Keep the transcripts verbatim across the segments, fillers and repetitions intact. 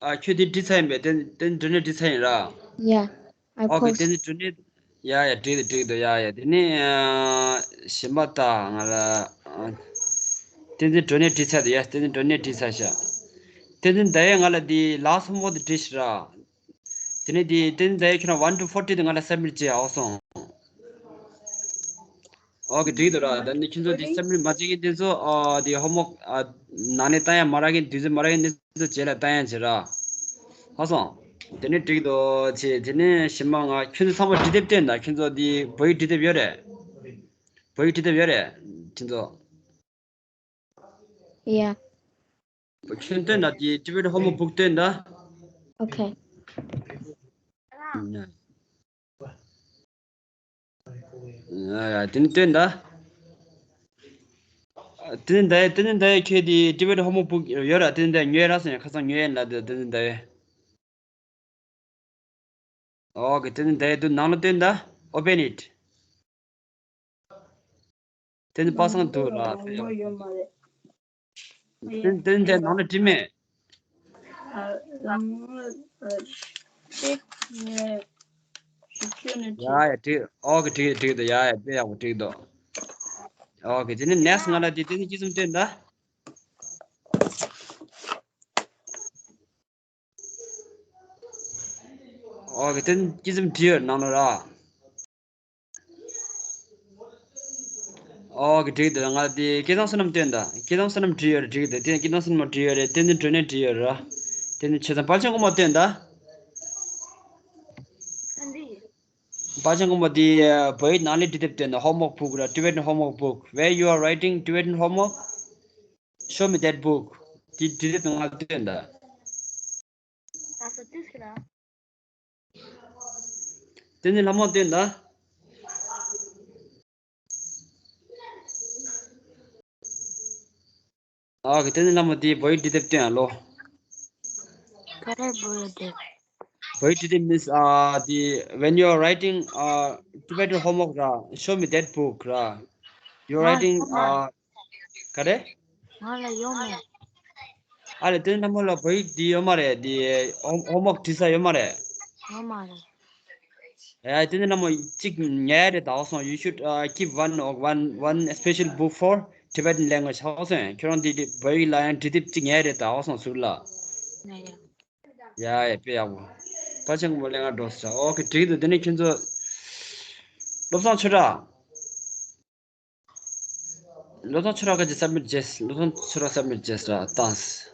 ཨ་ཁྱོད་དེ་བྲིས་ཚར་ཡིན་པས། བསྟན་བསྟན་འཛིན་སྒྲོན་ནས་བྲིས་ཚར་ཡིན་ར། Yeah, I okay, post. བསྟན་འཛིན་སྒྲོན་ནས། ཡ་ཡ་འགྲིག་འདུག་འགྲིག་འདུག་ཡ་ཡ། དེ་ནས་ཨ་གཞན་པ་ད་ང་ལ་ཨ་བསྟན་འཛིན་སྒྲོན་ནས་བྲིས་ཚར་འདུག་ཡ། བསྟན་འཛིན་སྒྲོན་ནས་བྲིས་ཚར་ཤག་བསྟན་འཛིན་ཟླ་འོད་ང་ལ་དེ་last homework དེ་བྲིས་ཤག་ར། དེ་ནས་དེ་བསྟན་འཛིན་ཟླ་འོད་ཁྱོད་རང་one to forty དེ་ང་ལ་submit བྱེད་ཨོ་སོང་། ཨོ་ཀེ་འགྲིག་འདུག་ར། ད་ནི་ཁྱོད་ཚོ་དེ་submit མ་བྱེད་མཁན་དེ་ཚོ་ཨ་དེ་homework ཨ་ནང་ནས་བཏང་ཡ་མ་རག་མཁན་དུས་ཚོད་མ་རག་མཁན་དེ་ཚོ་རྗེས་ལ་བཏང་ཡ་བྱེད་ར། ཧ་སོང་། དེ་ནས་འགྲིག་འདུག་ཅེས། དེ་ནས་གཞན་པ་ང་ཁྱོད་ཚོ་ཚང་མ་འབྲི་དེབ་སྟོན་དང་། ཁྱོད་ཚོ་དེ་བོད་ཡིག་འབྲི་དེབ་ཡོད་རེད། བོད་ཡིག་འབྲི་དེབ་ཡོད་རེད་ཁྱོད་ཚོ། Yeah. ཁྱོད་སྟོན་དང་། དེ་Tibetan homework book སྟོན་དང་། Okay. ཡ་ཡ། དེ་ནི་སྟོན་དང་། དེ་ནི་ད་དེ་ནི་ད་ཁྱོད་དེ་Tibetan homework book ཡོད་ར། དེ་ནི་ད་ཉོས་ར་སོང་ཡ། ཁ་སང་ཉོས་ཡིན་ལ། དེ་དེ་ནི་ད། ཨོ་ཀེ། དེ་ནི་ད་དུ་ནང་ལ་སྟོན་དང་། Open it. དེ་ནི་པ་སངས་འདུག་ར། ལ་མོ་ཡོད་མ་རེད། དེ་དེ་ནི་ད་ནང་ལ་བྲིས་མེད། ལ་མོ་ཅིག་ནས་ཞིག་ཁྱོད་ནས་ཡ་ཡ་འགྲིག་ཨོ་ཀེ་འགྲིག་འགྲིག་འདུག་ཡ་ཡ་དཔེ་ཡག་པོ་འགྲིག་འདུག་ཨོ་ཀེ། དེ་ནི་next ང་ལ་དེ་དེ་ནི་སྐྱིད་གསུམ་སྟོན་དང་། ཨོ་ཀེ། དེ་ནི་སྐྱིད་གསུམ་བྲིས་ཡོད་ནང་ལ་ར། ཨོ་ཀེ་འགྲིག་འདུག་ང་དེ་སྐལ་བཟང་བསོད་ནམས་སྟོན་དང་། སྐལ་བཟང་བསོད་ནམས་བྲིས་ཡོད་རེད། འགྲིག་འདུག་དེ་སྐལ་བཟང་བསོད་ནམས་བྲིས་ཡོད་རེད། བསྟན་འཛིན་སྒྲོན་ནས་བྲིས་ཡོད་རེད་ར། དེ་ནི་ཆོས་ཚང་དཔལ་ཆེན་ཀུན་དགའ་སྟོན་དང་། དཔལ་ཆེན་ཀུན་དགའ་དེ་བོད་ཡིག་ནང་ལ་འབྲི་དེབ་སྟོན་དང་། homework book ར། Tibetan homework book. Where you are writing Tibetan homework, show me that book. དེ་འབྲི་དེབ་ང་ལ་སྟོན་དང་། བསྟན་འཛིན་ལྷ་མོ་སྟོན་དང་། ཨ་ཀེ། བསྟན་འཛིན་ལྷ་མོ་དེ་བོད་ཡིག་འབྲི་དེབ་སྟོན་ཨ་ལོ། ག་རེ་བོད་ཡིག་འབྲི། བོད་ཡིག་འབྲི་དེབ་means uh the when you are writing uh Tibetan homework ར། show me that book ར། you are writing uh ག་རེ། ང་ལ་ཡོད་མེད། ཨ་ལས། དེ་ནི་ལྷ་མོ་ལ་བོད་ཡིག་འདི་ཡོད་མ་རེད། འདི་ཧོམ་ཧོམ་ཝོག་བྲིས་ས་ཡོད་མ་རེད། ཡོད་མ་རེད། ཨ་དེ་ནི་ལྷ་མོ་གཅིག་ཉར་རེ་ད་ཨོ་སོང་། you should uh keep one or one one special book for Tibetan language ཨོ་སོང་། ཁྱོད་རང་འདི་འདི་བོད་ཡིག་ལ་ཡང་འབྲི་དེབ་གཅིག་ཉར་རེ་ད་ཨོ་སོང་ཟུར་ལ། ཡ་ཡ། ཡ་ཡ་དཔེ་ཡག་པོ། ད་ཆེན་པོ་ལས་ང་འགྲོ་ས། ཨོ་ཀེ་འགྲིག་འདུག་དེ་ནི་ཁྱོད་ཚོ་བློ་བཟང་ཆོས་གྲགས། བློ་བཟང་ཆོས་གྲགས་ག་ཅི་submit བྱས། བློ་བཟང་ཆོས་གྲགས་submit བྱས་ར་བཏང་།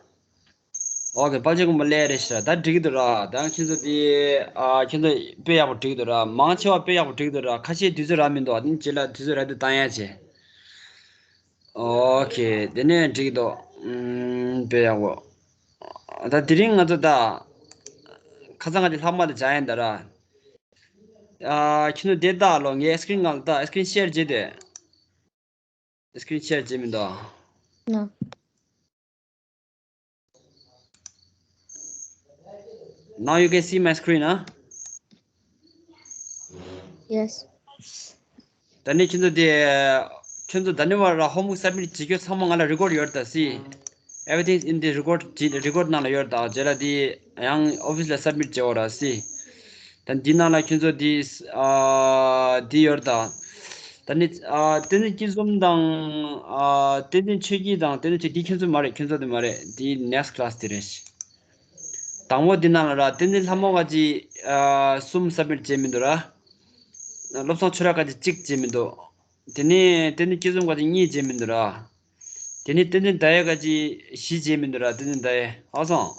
ཨོ་ཀེ་དཔལ་ཆེན་ཀུན་དགའ་ལས་རེད་ཤག་ད་འགྲིག་འདུག་ར། ད་ཁྱེད་ཚོ་དེ་ཨ་ཁྱེད་ཚོ་དཔེ་ཡག་པོ་འགྲིག་འདུག་ར། མང་ཆེ་བ་དཔེ་ཡག་པོ་འགྲིག་འདུག་ར། ཁ་ཤས་དུས་ཚོད་རག་མི་འདུག་ཨ་ནི་རྗེས་ལ་དུས་ཚོད་རག་དུས་བཏང་ཡ་བྱས། ཨོ་ཀེ་དེ་ནས་འགྲིག་འདུག་ཨུམ་དཔེ་ཡག་པོ། ད་དེ་རིང་ང་ཚོ་ད་ཁ་སང་ང་ཚོ་ལྷག་མ་དེ་སྦྱང་ཡིན་ད་ར། ཨ་ཁྱེད་ཚོ་དེ་ལྟ་ལོ། ངའི་screen ནང་ལ་ལྟ། screen share བྱེད་དེ། screen share བྱེད་མི་འདུག No. Now you can see my screen, huh? Yes. ད་ནི་ཁྱེད་ཚོ་དེ་ཁྱེད་ཚོ་ད་ནི་བར་ལ་homework submit བྱེད་རྒྱུ་ཚང་མ་ང་ལ་record ཡོད་ད། See, everything in the record. record ནང་ལ་ཡོད་ད། རྗེས་ལ་དེ་ཡང་office ལ་submit བྱེད་འོ་ར། See, ད་འདི་ནང་ལ་ཁྱེད་ཚོ་དེ་ཨ་དེ་ཡོད་ད། ད་ནི་ཨ་བསྟན་འཛིན་སྐྱིད་གསུམ་དང་ཨ་བསྟན་འཛིན་ཆོས་སྐྱིད་དང་། བསྟན་འཛིན་ཆོས་སྐྱིད་ཁྱེད་ཚོ་མ་རེད། ཁྱེད་ཚོ་དེ་མ་རེད། དེ་next class དེ་རེད། དང་པོ་འདི་ནང་ལ་ར། བསྟན་འཛིན་ལྷ་མོ་ག་ཅི་ཨ་གསུམ་submit བྱས་མི་འདུག་ར། བློ་བཟང་ཆོས་གྲགས་ག་ཅི་གཅིག་བྱས་མི་འདུག་དེ་ནས་བསྟན་འཛིན་སྐྱིད་གསུམ་ག་ཅི་གཉིས་བྱས་མི་འདུག་ར། དེ་ནས་བསྟན་འཛིན་ཟླ་འོད་ག་ཅི་བཞི་བྱས་མི་འདུག་ར། བསྟན་འཛིན་ཟླ་འོད་ཨ་སོང་།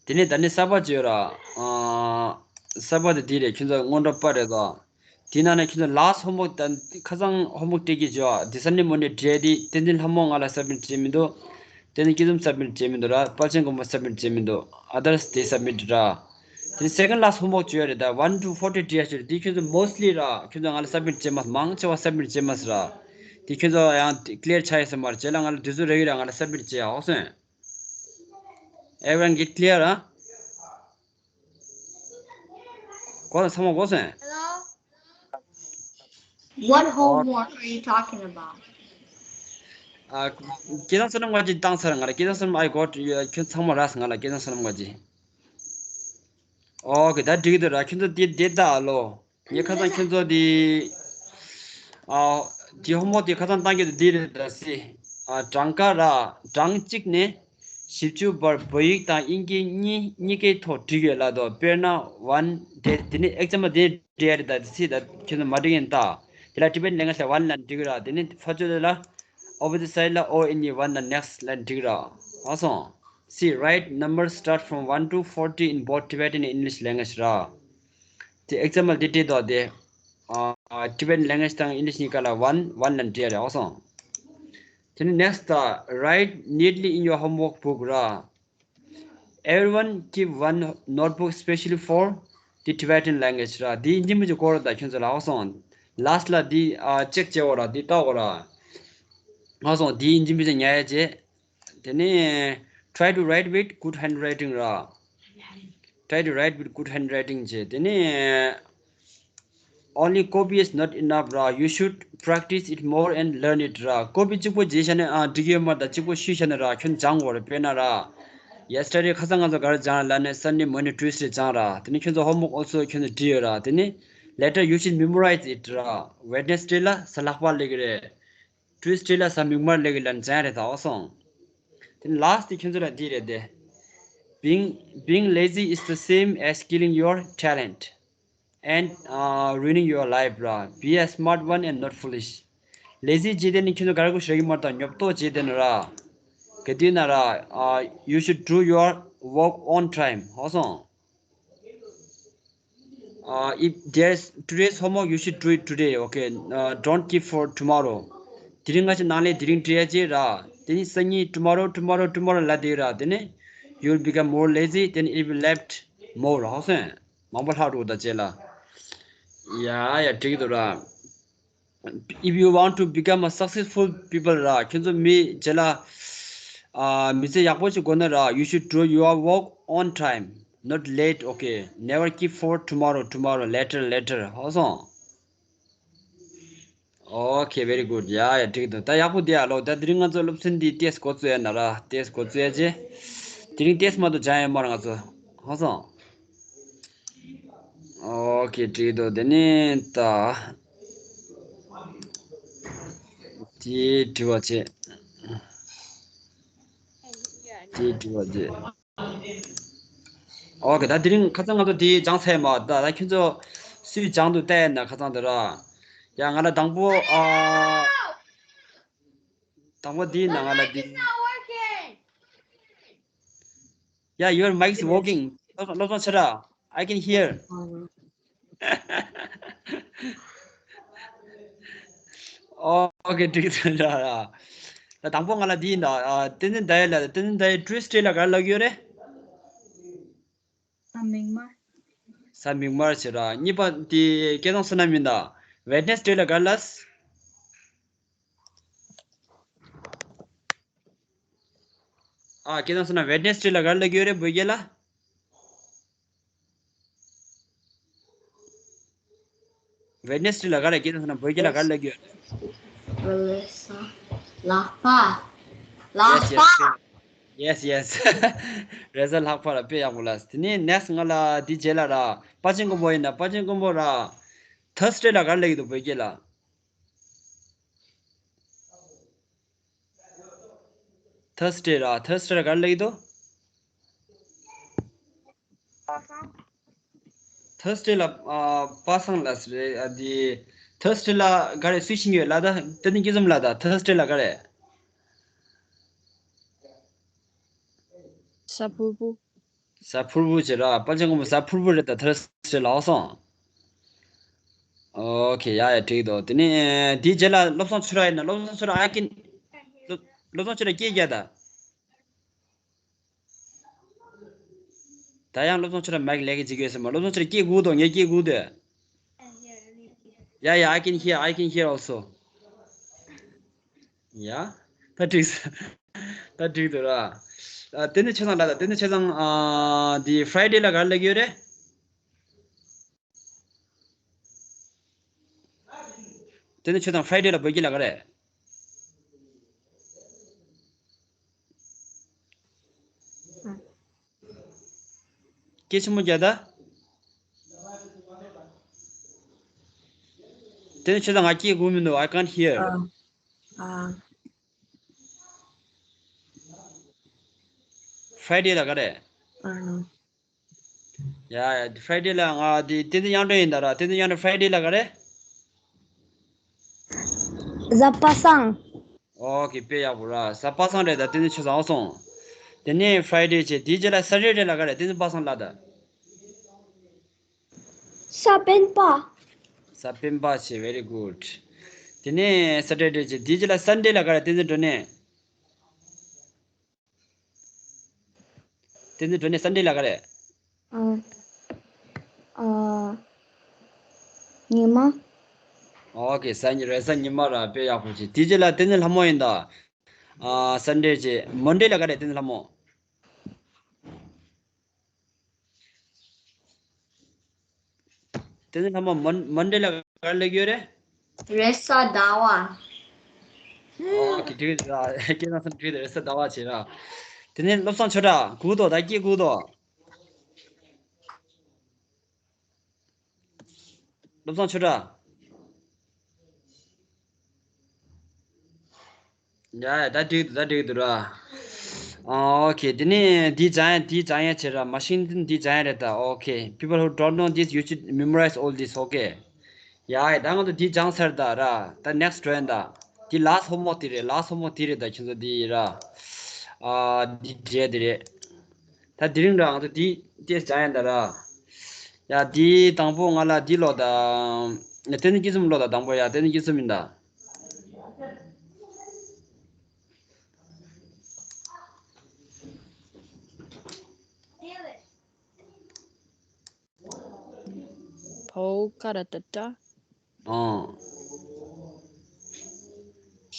དེ་ནས་ད་ནི་གསར་པ་ཅིག་ཡོད་ར། ཨ་གསར་པ་དེ་འདི་རེད། ཁྱོད་ཚོ་སྔོན་འགྲོ་པ་རེད་ད། དེའི་ནང་ནས་ཁྱོད་ཚོ་last homework ད་ཁ་སང་homework སྤྲད་ཀྱི་བྱོས། དེ་Sunday morning བྲིས་དེ་བསྟན་འཛིན་ལྷ་མོ་ང་ལ་submit བྱས་མི་འདུག་བསྟན་འཛིན་སྐྱིད་གསུམ་submit བྱས་མི་འདུག་ར། དཔལ་ཆེན་དགོན་པ་submit བྱས་མི་འདུག others དེ་submit ར། དེ་second last homework བྱོས་རེད་ད། one to forty བྲིས་ཡ་ཞིག་རེད། དེ་ཁྱོད་ཚོ་mostly ར་ཁྱོད་ཚོ་ང་ལ་submit བྱས་མ། མང་ཆེ་བ་submit བྱས་མ་ཟེར་ར། དེ་ཁྱོད་ཚོ་ཡང་clear ཆགས་ཡོད་ས་མ་རེད། རྗེས་ལ་ང་ལ་དུས་ཚོད་རག་ཡོད་ར། ང་ལ་submit བྱས་ཡ་ཨོ་སོན། Everyone get clear, huh? གོ་སོང་། ཚང་མ་གོ་སོང་། Hello? What homework are you talking about? ཨ། སྐལ་བཟང་བསོད་ནམས་དཀར་རྗེ་བཏང་ཚར། ང་ལ་སྐལ་བཟང་བསོད་ནམས། I got you. ཁྱོད་ཚང་མ་རག་སོང་ང་ལ་སྐལ་བཟང་བསོད་ནམས་དཀར་རྗེ། ཨོ་ཀེ། ད་འགྲིག་གི་འདུག་ར། ཁྱོད་ཚོ་འདི་བསྡད་ད་ཨ་ལོ། ངས་ཁ་སང་ཁྱོད་ཚོ་འདི། ཨ། འདི་ཧོམ་ཝོག་འདི་ཁ་སང་བཏང་གི་འདུག་འདི་རེད་ད་སི། ཨ། གྲངས་ཀ་ར། གྲངས་གཅིག་ནས་བཞི་བཅུ་བར་བོད་ཡིག་དང་དབྱིན་སྐད་གཉིས་གཉིས་ཀའི་ཐོག་བྲིས་ཡོད་ལབ་འདུག་དཔེར་ན་one day དེ་ནི་example དེ་འབྲི་ཡ་རེད་ད་སི། ད་ཁྱོད་ཚོ་མ་འགྲིག་ཡིན་ད། དེ་ལ་Tibetan language ལ་one ལབ་འབྲི་གི་ར། དེ་ནི་ཕར་ཕྱོགས་དེ་ལ། Opposite side ལ O N E one ལ next ལབ་འབྲི་གི་ར། ཧ་སོང་། See, write numbers start from one to forty in both Tibetan and English language ར། དེ་example དེ་བྲིས་འདུག་དེ། ཨ། Tibetan language དང་English གཉིས་ཀ་ལ་one one ལབ་འབྲི་ཡ་རེད། ཧ་སོང་། དེ་ནི་next ད། Write neatly in your homework book ར། Everyone keep one notebook specially for the Tibetan language ར། འདི་ཡིན་གཅིག་མིན་གཅིག་དགོས་རེད་ད་ཁྱོད་ཚོ་ལ། ཧ་སོང་། Last ལ་འདི། ཨ། check བྱེད་འོ་ར། འདི་ལྟ་འོ་ར། ཧ་སོང་། འདི་ཡིན་གཅིག་མིན་གཅིག་ཉར་ཡ་བྱེད། དེ་ནས་try to write with good handwriting ར། Try to write with good handwriting བྱེད། དེ་ནས་only copy is not enough ར། You should practice it more and learn it ར། ཀོ་པི་གཅིག་པོ་བརྗེས་བཞག་ནས། ཨ། འགྲིག་གི་ཡོད་མ་རེད་ད། གཅིག་པོ་བཤུས་བཞག་ནས་ར། ཁྱོད་སྦྱང་དགོས་རེད། དཔེར་ན་ར། Yesterday ཁ་སང་ང་ཚོ་ག་རེ་སྦྱངས་ལབ་ན། Sunday, Monday, Tuesday སྦྱངས་ར། དེ་ནས་ཁྱོད་ཚོ་homework also ཁྱོད་ཚོ་བྲིས་ཡོད་ར། དེ་ནས་later you should memorize it ར། Wednesday ལ་གཟའ་ལྷག་པ་སླེབས་ཀྱི་རེད། Tuesday ལ་གཟའ་མིག་དམར་སླེབས་ཀྱི་རེད་ལབ་ནས་སྦྱངས་རེད་ད། ཧ་སོང་། དེ་ནས་last དེ་ཁྱོད་ཚོ་ལ་འདི་རེད་དེ། Being, being lazy is the same as killing your talent and, uh, ruining your life ར། Be a smart one and not foolish. Lazy བྱེད་དེ་ནི་ཁྱོད་ཚོ་ག་རེ་གོ་ཤེས་ཀྱི་མ་རེད་ད། ཉོབ་ཏོ་བྱེད་དེ་ནི་ར། ག་དུས་ན་ར། Uh, you should do your work on time ཧ་སོང་། Uh, if there's today's homework, you should do it today, okay? Uh, don't keep for tomorrow. དེ་རིང་ང་ཚོ་ནང་ལས་དེ་རིང་བྲིས་ཡ་བྱེད་ར། དེ་ནི་སང་ཉིན་tomorrow, tomorrow, tomorrow ལབ་བསྡད་ར། དེ་ནི་you'll become more lazy, then it will left more ཧ་སོང་། མང་པོ་ལྷག་འགྲོ་ད་བྱེད་ལ། ཡ་ཡ་འགྲིག་འདུག་ར། If you want to become a successful people ར། ཁྱོད་ཚོ་མི་བྱེད་ལ། ཨ། མི་ཚེ་ཡག་པོ་ཞིག་དགོས་ན་ར། You should do your work on time, not late, okay? Never keep for tomorrow, tomorrow, later, later ཧ་སོང་། Okay, very good. ཡ་ཡ་འགྲིག་འདུག་ད་ཡག་པོ་འདུག་ཨ་ལོ། ད་དེ་རིང་ང་ཚོ་སློབ་ཚན་འདི་test འགོ་བཙུགས་ཡ་ན་ར། test འགོ་བཙུགས་ཡ་བྱེད། དེ་རིང་test མ་གཏོགས་སྦྱང་ཡ་མ་རེད་ང་ཚོ། ཧ་སོང་། Okay, འགྲིག་འདུག་དེ་ནས་ད། དེ་དྲི་བ་བྱེད། དེ་དྲི་བ་བྱེད། Okay, ད་དེ་རིང་ཁ་སང་ང་ཚོ་དེ་སྦྱངས་ཚར་མ། ད་ད་ཁྱོད་ཚོ་སུས་སྦྱངས་འདུག་བལྟས་ན་ཁ་སང་དེ་ར། ཡ་ང་ལ་དང་པོ། ཨ། དང་པོ་དེའི་ནང་ང་ལ་དེ། Yeah, your mic is working. སློབ་སློབ་སྦྱོང་བྱེད་ར། I can hear. Okay, འགྲིག་ཚར་ར། ད་དང་པོ་ང་ལ་འདི་ཡིན་ད། ཨ། བསྟན་འཛིན་ཟླ་འོད་ལ། བསྟན་འཛིན་ཟླ་འོད་Tuesday ལ་ག་རེ་ལབ་ཀྱི་ཡོད་རེད། གཟའ་མིག་དམར། གཟའ་མིག་དམར་བྱེད་ར། གཉིས་པ་དེ་སྐལ་བཟང་བསོད་ནམས་ཡིན་ད། Wednesday ལ་ག་རེ་ལབ། ཨ། སྐལ་བཟང་བསོད་ནམས་Wednesday ལ་ག་རེ་ལབ་ཀྱི་ཡོད་རེད་བོད་སྐད་ལ། Wednesday ལ་ག་རེ། སྐལ་བཟང་བསོད་ནམས་བོད་སྐད་ལ་ག་རེ་ལབ་ཀྱི་ཡོད་རེད། རེས་གཟའ་ལྷག་པ། ལྷག་པ། Yes, yes. རེས་གཟའ་ལྷག་པ་ལ་དཔེ་ཡག་པོ་ལབ། དེ་ནས་next ང་ལ་འདི་རྗེས་ལ་ར། དཔལ་ཆེན་མགོན་པོ་ཡིན་ན། དཔལ་ཆེན་མགོན་པོ་ར། Thursday ལ་ག་རེ་ལབ་ཀྱི་འདུག་བོད་སྐད་ལ། Thursday ར། Thursday ལ་ག་རེ་ལབ་ཀྱི་འདུག Thursday ལ། ཨ། པ་སངས་ལ་རེད། ཨ། འདི་Thursday ལ་ག་རེ་སུས་ཤེས་ཀྱི་ཡོད་ལབ་ད། དེ་ནི་སྐྱིད་འཛོམས་ལབ་ད། Thursday ལ་ག་རེ། གཟའ་ཕུར་བུ། གཟའ་ཕུར་བུ་བྱེད་ར། དཔལ་ཆེན་མགོན་པོ་གཟའ་ཕུར་བུ་རེད་ད། Thursday ལ་ཧ་སོང་། Okay, ཡ་ཡ་འགྲིག་འདུག་དེ་ནས་དེའི་རྗེས་ལ་སློབ་སྦྱོང་ཚུད་ར་ཡིན་ན། སློབ་སྦྱོང་ཚུད་ར། I can། སློབ་སློབ་སྦྱོང་ཚུད་ར་སྐད་རྒྱག་ད། ད་ཡང་སློབ་སྦྱོང་ཚུད་ར་མའིག་ལས་ཀ་བྱེད་ཀྱི་ཡོད་ས་མ། སློབ་སྦྱོང་ཚུད་ར་སྐད་སྒུག་འདུག་ངས་སྐད་སྒུག་འདུག Yeah, yeah, I can hear, I can hear also. Yeah. ད་འགྲིག་ད་འགྲིག་འདུག་ར། ཨ། དེ་ནས་ཆ་ཚང་ལ་ད། དེ་ནས་ཆ་ཚང་། ཨ། འདི་Friday ལ་ག་རེ་ལབ་ཀྱི་ཡོད་རེད། དེ་ནས་ཆ་ཚང་Friday ལ་བོད་སྐད་ལ་ག་རེ། སྐད་ཆེན་མོ་རྒྱག་ད། དེ་ནས་ཁྱོད་ཚོ་ང་སྐད་གོ་མི་འདུག I can't hear. ཨ། ཨ། Friday ལ་ག་རེ། ཨ། ཡ་ཡ། Friday ལ་ང་དེ་བསྟན་འཛིན་དབྱངས་སྒྲོན་ཡིན་ད་ར། བསྟན་འཛིན་དབྱངས་སྒྲོན། Friday ལ་ག་རེ། གཟའ་པ་སངས། ཨོ་ཁེ། དཔེ་ཡག་པོ་ར། གཟའ་པ་སངས་རེད་ད། བསྟན་འཛིན་ཆོས་བཟང་། ཨོ་སོང་། དེ་ནས་Friday བྱས། དེའི་རྗེས་ལ་Saturday ལ་ག་རེ། བསྟན་འཛིན་པ་སངས་ལ་ད། གཟའ་སྤེན་པ། གཟའ་སྤེན་པ་བྱས། Very good. དེ་ནས་Saturday བྱས། དེའི་རྗེས་ལ་Sunday ལ་ག་རེ། བསྟན་འཛིན་བསམ་གྲུབ། བསྟན་འཛིན་བསམ་གྲུབ། Sunday ལ་ག་རེ། ཨ། ཨ། ཉི་མ། ཨོ་ཁེ། གཟའ་ཉི། རེས་གཟའ་ཉི་མ་ར། དཔེ་ཡག་པོ་བྱས། དེའི་རྗེས་ལ་བསྟན་འཛིན་ལྷ་མོ་ཡིན་ད། ཨ། Sunday བྱས། Monday ལ་ག་རེ། བསྟན་འཛིན་ལྷ་མོ། བསྟན་འཛིན་ལྷ་མོ། Mon- Monday ལ་ག་རེ་ལབ་ཀྱི་ཡོད་རེད། རེས་གཟའ་ཟླ་བ། ཨོ་ཁེ། འགྲིག་ར། སྐད་བཏང་སོང་། འགྲིག་རེད། རེས་གཟའ་ཟླ་བ་བྱས་ར། དེ་ནས་བློ་བཟང་ཆོས་གྲགས་གོ་འདུག་ད་སྐད་གོ་འདུག་བློ་བཟང་ཆོས་གྲགས། ཡ་ཡ། ད་འགྲིག་འདུག་ད་འགྲིག་འདུག་ར། ཨོ་ཁེ། དེ་ནས་འདི་སྦྱང་ཡ། འདི་སྦྱང་ཡ་བྱས་ར། མ་ཤིན་འདི་སྦྱང་ཡ་རེད་ད། ཨོ་ཁེ། People who don't know this, you should memorize all this, okay? ཡ་ཡ། ད་ང་ཚོ་འདི་སྦྱངས་ཚར་ད་ར། ད་next འགྲོ་ཡིན་ད། འདི་last homework དེ་རེད། Last homework དེ་རེད་ད། ཁྱོད་ཚོ་འདི་ར། ཨ། འདི་འབྲས་དེ་རེད། ད་དེ་རིང་ར་ང་ཚོ་འདི་ཏེས་སྦྱང་ཡིན་ད་ར། ཡ། འདི་དང་པོ་ང་ལ་འདི་ཀློག་ད། བསྟན་འཛིན་སྐྱིད་གསུམ་ཀློག་ད། དང་པོ་ཡ། བསྟན་འཛིན་སྐྱིད་གསུམ་ཡིན་ད། བའོ་ཀ་ར་བཏགས་ཀྲ། ཨང་།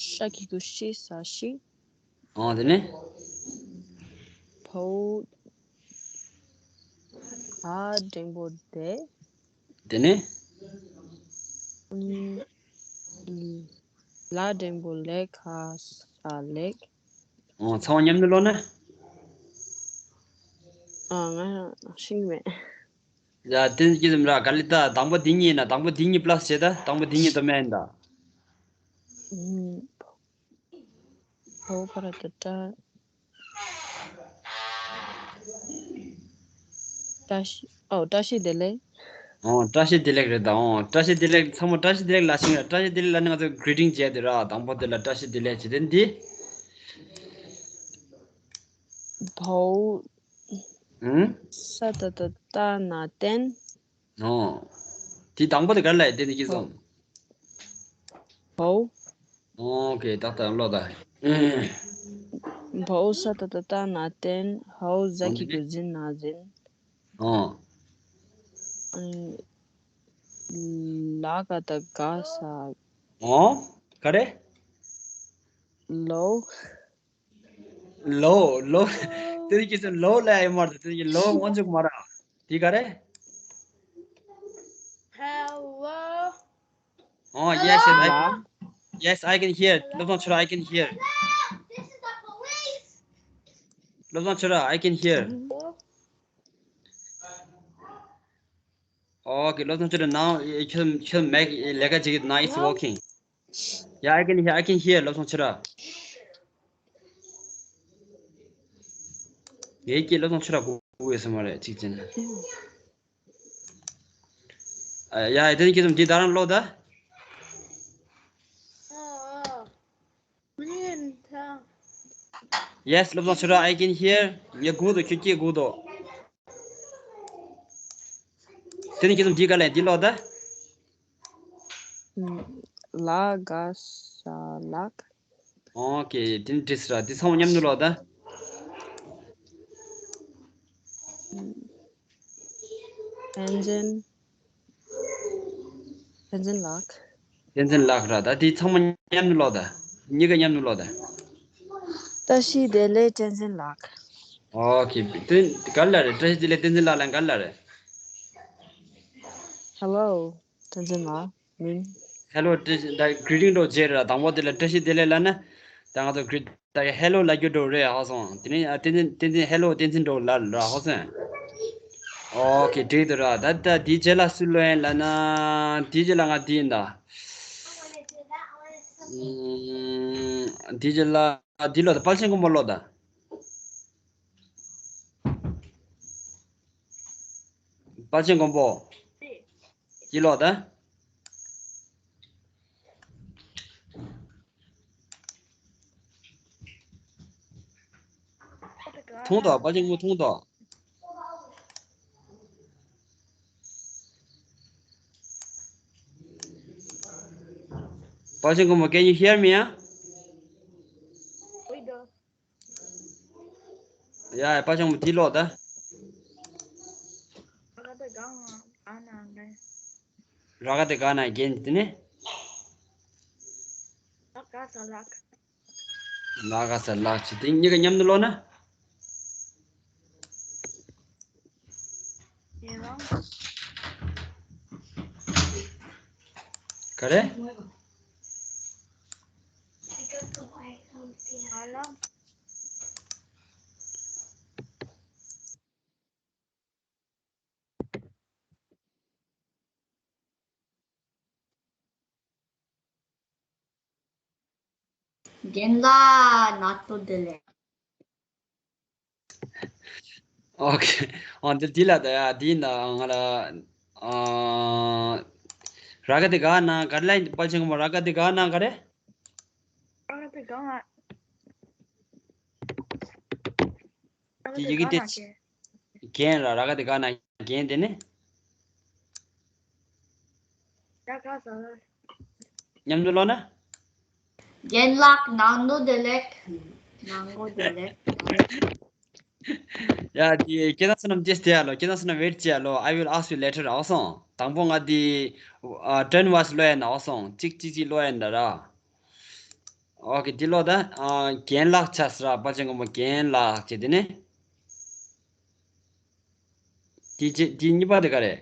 ཤ་གི་གུ་ཤི། ས་ཤི། ཨང་། དེ་ནས། བའོ། ག་འགྲེང་བུ་ག། དེ་ནས། ལ་འགྲེང་བུ་ལེ། ག་ས་ལེགས། ཨོ། ཚང་མ་མཉམ་དུ་ཀློག་ན། ཨ། ང་ཤེས་ཀྱི་མེད། ཡ། བསྟན་འཛིན་སྐྱིད་གསུམ་ར། ག་ལེ་ད། དང་པོ་འདི་གཉིས་ཡིན་ན། དང་པོ་འདི་གཉིས་plus བྱེད་ད། དང་པོ་འདི་གཉིས་སྡོམ་ཡ་ཡིན་ད། ཨུམ། བའོ་ཀ་ར་བཏགས་ཀྲ། བཀྲ་ཤིས། ཨོ། བཀྲ་ཤིས་བདེ་ལེགས། ཨོ། བཀྲ་ཤིས་བདེ་ལེགས་རེད་ད། ཨོ། བཀྲ་ཤིས་བདེ་ལེགས། ཚང་མ་བཀྲ་ཤིས་བདེ་ལེགས་ལབ་ཤིང་ར། བཀྲ་ཤིས་བདེ་ལེགས་ལབ་ནས་ང་ཚོ་greeting བྱས་དེ་ར། དང་པོ་དེ་ལ་བཀྲ་ཤིས་བདེ་ལེགས་བྱས། དེ་འདི། བའོ། ཨུམ། ས་ཏ་བཏགས་སྟ་ན་བརྟན། ཨོ། དེ་དང་པོ་དེ་ག་རེ་ལབ་ཡ། བསྟན་འཛིན་སྐྱིད་གསུམ། བའོ། ཨོ་ཁེ། ཏག་ཏག་ཀློག་ད། བའོ་ས་ཏ་བཏགས་སྟ་ན་བརྟན། ཧའོ་ཟ་གི་གུ་ཟི་ན་ཟིན། ཨོ། ལ་ག་བཏགས་དགའ་ས། ཨོ། ག་རེ། ལོ། ལོ། ལོ། བསྟན་འཛིན་སྐྱིད་གསུམ་ལོ་ལབ་ཡ་ཡོད་མ་རེད། བསྟན་འཛིན་སྐྱིད་གསུམ་ལོ་ངོ་འཇུག་མ་རེད། དེ་ག་རེ། Hello. Oh, yes, yes, I can, yes, I can hear. བློ་བཟང་ཆོས་གྲགས། I can hear. བློ་བཟང་ཆོས་གྲགས། I can hear. Okay, བློ་བཟང་ཆོས་གྲགས། Now ཁྱོད་ཁྱོད་མེག་ལས་ཀ་བྱེད་ཀྱི། Now it's working. Yeah, I can hear, I can hear བློ་བཟང་ཆོས་གྲགས། ངའི་སྐད་བློ་བཟང་ཆོས་གྲགས་གོ་གི་ཡོད་ས་མ་རེད། གཅིག་བྱས་ན། ཡ། བསྟན་འཛིན་སྐྱིད་གསུམ་འདི་ད་རང་ཀློག་ད། Yes, བློ་བཟང་ཆོས་གྲགས། I can hear. ངས་གོ་འདུག་ཁྱོད་སྐད་གོ་འདུག་བསྟན་འཛིན་སྐྱིད་གསུམ་འདི་ག་ལ་འདི་ཀློག་ད། ལ་ག་ས་ལགས། Okay, དེ་ནི་འགྲིག་སོང་ར། འདི་ཚང་མ་མཉམ་དུ་ཀློག་ད། བསྟན་འཛིན། བསྟན་འཛིན་ལགས། བསྟན་འཛིན་ལགས་ར། ད་འདི་ཚང་མ་མཉམ་དུ་ཀློག་ད། གཉིས་ཀ་མཉམ་དུ་ཀློག་ད། བཀྲ་ཤིས་བདེ་ལེགས་བསྟན་འཛིན་ལགས། Okay, དེ་ག་ལ་རེད། བཀྲ་ཤིས་བདེ་ལེགས་བསྟན་འཛིན་ལགས་ལ་ག་ལ་རེད། Hello བསྟན་འཛིན་ལགས། མིན། Hello བཀྲ་ཤིས། ད་greeting འདྲ་བོ་བྱས་ར། དང་པོ་དེ་ལ་བཀྲ་ཤིས་བདེ་ལེགས་ལབ་ན། ད་ང་ཚོ་greet ད་hello ལབ་རྒྱུ་འདྲ་བོ་རེད། ཧ་སོང་། དེ་ནས་ཨ། བསྟན་འཛིན། བསྟན་འཛིན། Hello བསྟན་འཛིན་འདྲ་བོ་ལབ་ར། ཧ་སོང་། ཨོ་ཁེ། འགྲིག་འདུག་ར། ད་ད་དེའི་རྗེས་ལ་སུ་ལོ་ཡིན་ལབ་ན། དེའི་རྗེས་ལ་ང་དེ་ཡིན་ད། ཨུམ། དེའི་རྗེས་ལ་དེ་ལོ་ད། དཔལ་ཆེན་མགོན་པོ་ལོ་ད། དཔལ་ཆེན་མགོན་པོ། དེ་ལོ་ད། མཐོང་དོ། དཔལ་ཆེན་མགོན་པོ་མཐོང་དོ། དཔལ་ཆེན་མགོན་པོ། Can you hear me? ཨ། ཡ་ཡ། དཔལ་ཆེན་མགོན་པོ་དེ་ལོ་ད། ར་ག་དེ་ག་ན་རྒན་དེ་ནི། ལ་ག་ས་ལག་ལ་ག་ས་ལག་ཅི། དེ་གཉིས་ཀ་མཉམ་དུ་ཀློག་ན། ག་རེ། རྒན་ལགས་ནང་དུ་བདེ་ལེགས། ཨོ་ཁེ། ཨོ་འདི་འདི་ལ་ད་ཡ་འདི་ན་ང་ལ། ཨ། ར་ག་དེ་ག་ན་ག་རེ་ལ། དཔལ་ཆེན་མགོན་པོ། ར་ག་དེ་ག་ན་ག་རེ། ར་ག་དེ་ག་ན། ར་ག་དེ་ཡི་གེ་ག་དེ་ན་རྒན། རྒན་ལ། ར་ག་དེ་ག་ན་རྒན་དེ་ནི། ཡ་ག་ས་ལ། མཉམ་དུ་ཀློག་ན། རྒན་ལགས་ནང་དུ་བདེ་ལེགས། ནང་དུ་བདེ་ལེགས། ཡ་དེ་ཁྱེད་རང་ཚོ་རྣམས་ཅེས་དེ་ཡ་ལོ། ཁྱེད་རང་ཚོ་རྣམས་ཝེཊ་བྱེད་ཡ་ལོ། I will ask you later. ཨོ་སོང་། དང་པོ་ང་དེ་ཨ་ཊན་ཝའིས་ཀློག་ཡ་ན། ཨོ་སོང་། གཅིག་གཅིག་གཅིག་ཀློག་ཡ་ན་ར། ཨོ་ཁེ། དེ་ཀློག་ད། ཨ། རྒན་ལགས་ཆགས་ས་ར། དཔལ་ཆེན་མགོན་པོ་རྒན་ལགས་བྱས། དེ་ནི། དེ་གཅིག་དེ་གཉིས་པ་དེ་ག་རེ།